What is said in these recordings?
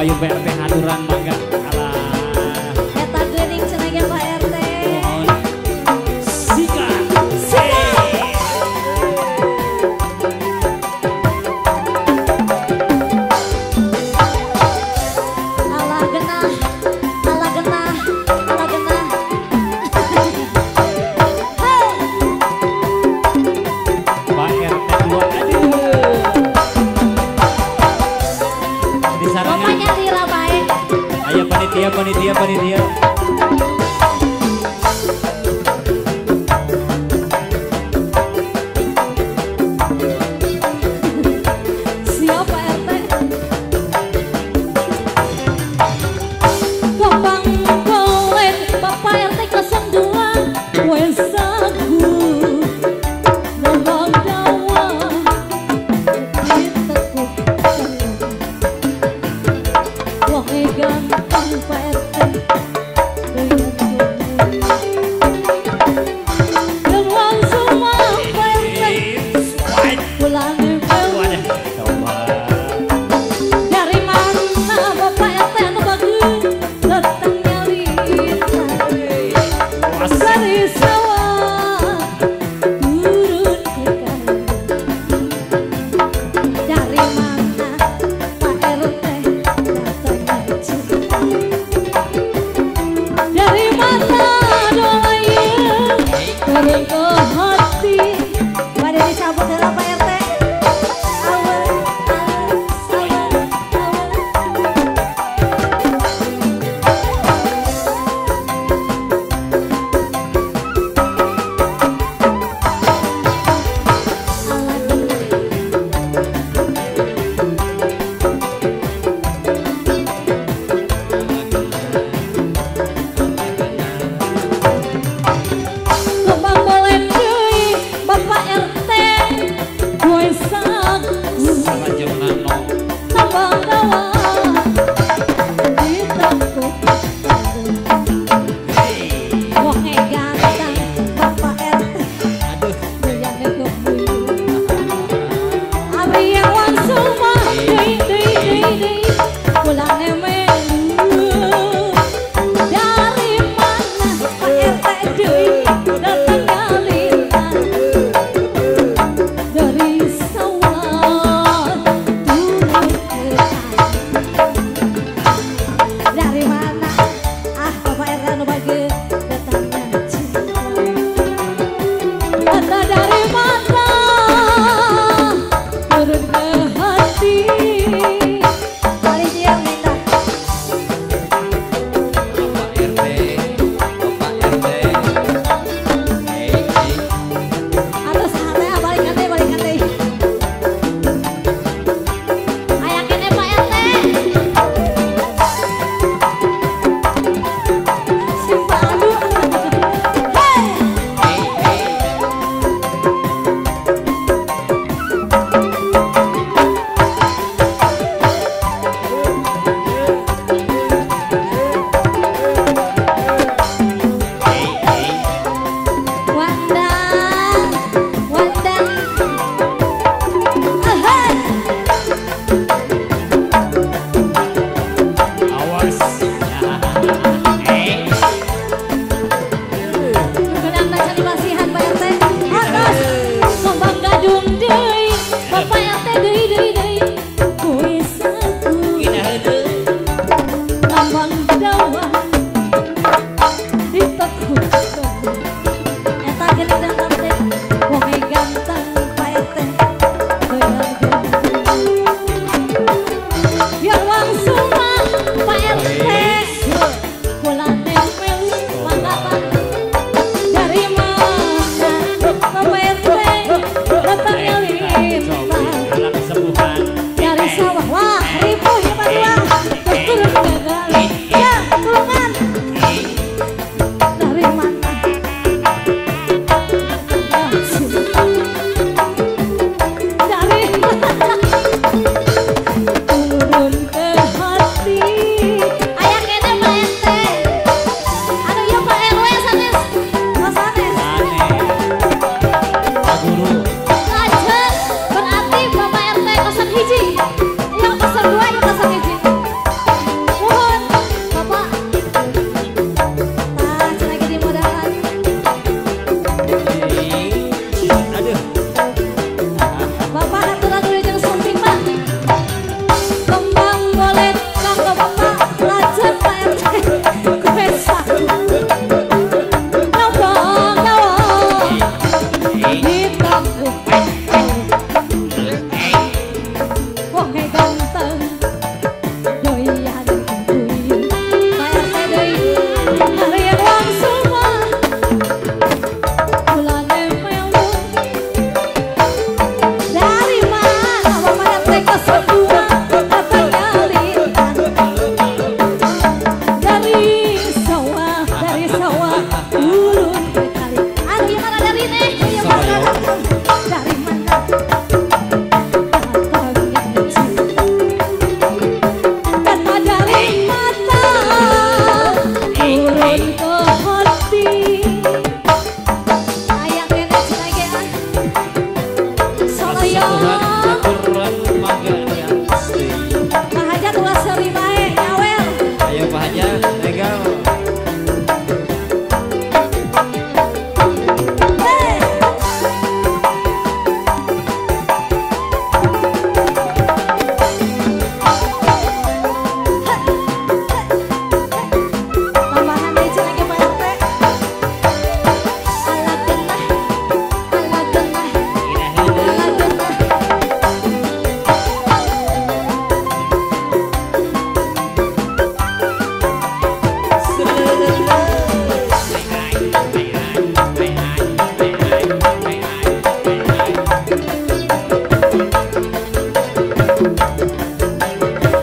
payun Pak RT haturan mangga. Alah. Eta geuning cenah ge Pak RT. Sikat. Sikat. Alah genah. Alah genah. Alah genah. Pak RT 2 aduh. Bapaknya lila bae. Ayo panitia, panitia, panitia. Siap Pak RT. Gampang pelit Bapak RT 02 wes aku ngomong dawa ditekuk. Wonge ganteng Pak RT. Wong ganteng doyan guyu. Pak RT deui hari wong semua kulane melu. Dari mana Bapak RT 02 datangnya lintang. Dari sawah turun ke kali. Aduh yang mana dari nih? Yang mana datang? Dari mana? Datangnya cinta. Kata dari mata turun ke hati. Ayang nenek cinta ge ah. Soalnya Pak Hajat ulah seuri bae nyawel. Ayo Pak Hajat, legal. Hey. Tambahan deui cenah ge Pak RT. Ala genah, ala genah, ala genah.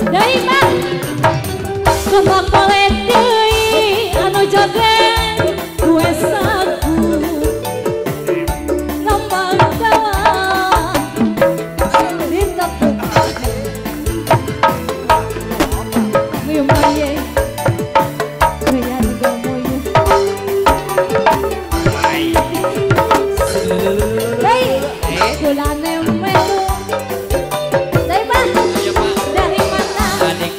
Deui Pak. Kembang polet deui anu joget kue sagu. Lambang dawa ditepuk. Mimaye goyan gomoyo. Deui kulane melu. Deui Pak. Dari mana?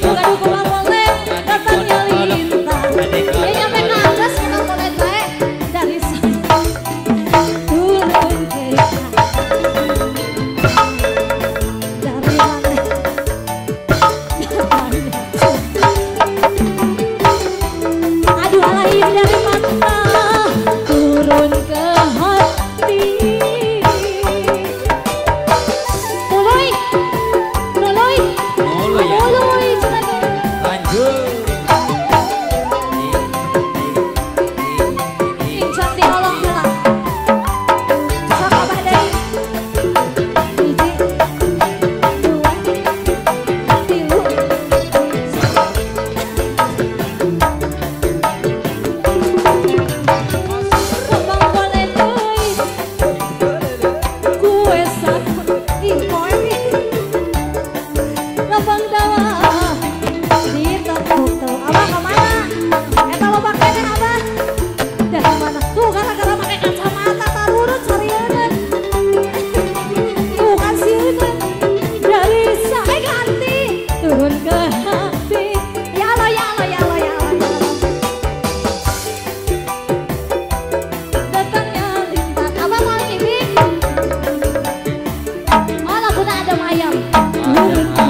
Bukan kembang polet datangnya lintang. Ya nyampe ke atas kembang polet bae. Dari sana turun ke dari mana? Datangnya cinta. Aduh alai dari mata turun ke hati. Tuluy, tuluy, Tuluy ya. tuluy cenah ge. Lanjut. Incang diolong heula. Sok abah deui. Hiji, dua, tilu. Kembang boleh deui. Kue sagu ih poe nih. Lambang dawa ditepuk tuh. Abah ka mana? Eta loba keneh abah. Dari mana? Tuh gara-gara make kacamata tarurut sarieun. Tuh kan sieun. Dari sae ganti turun ke hati. Ya Allah ya Allah ya Allah ya Allah. Ya Allah. Datangnya lintang. Abah mau ngibing? Oh laguna adem ayam. Turun ke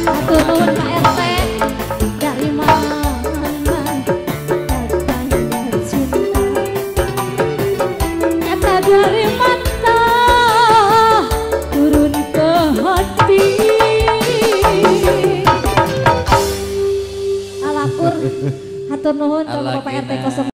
Satu nuhun Pak RT. Dari mana datangnya cinta? Kata dari mata turun ke hati. Alakur hatur nuhun ka Bapak RT 02.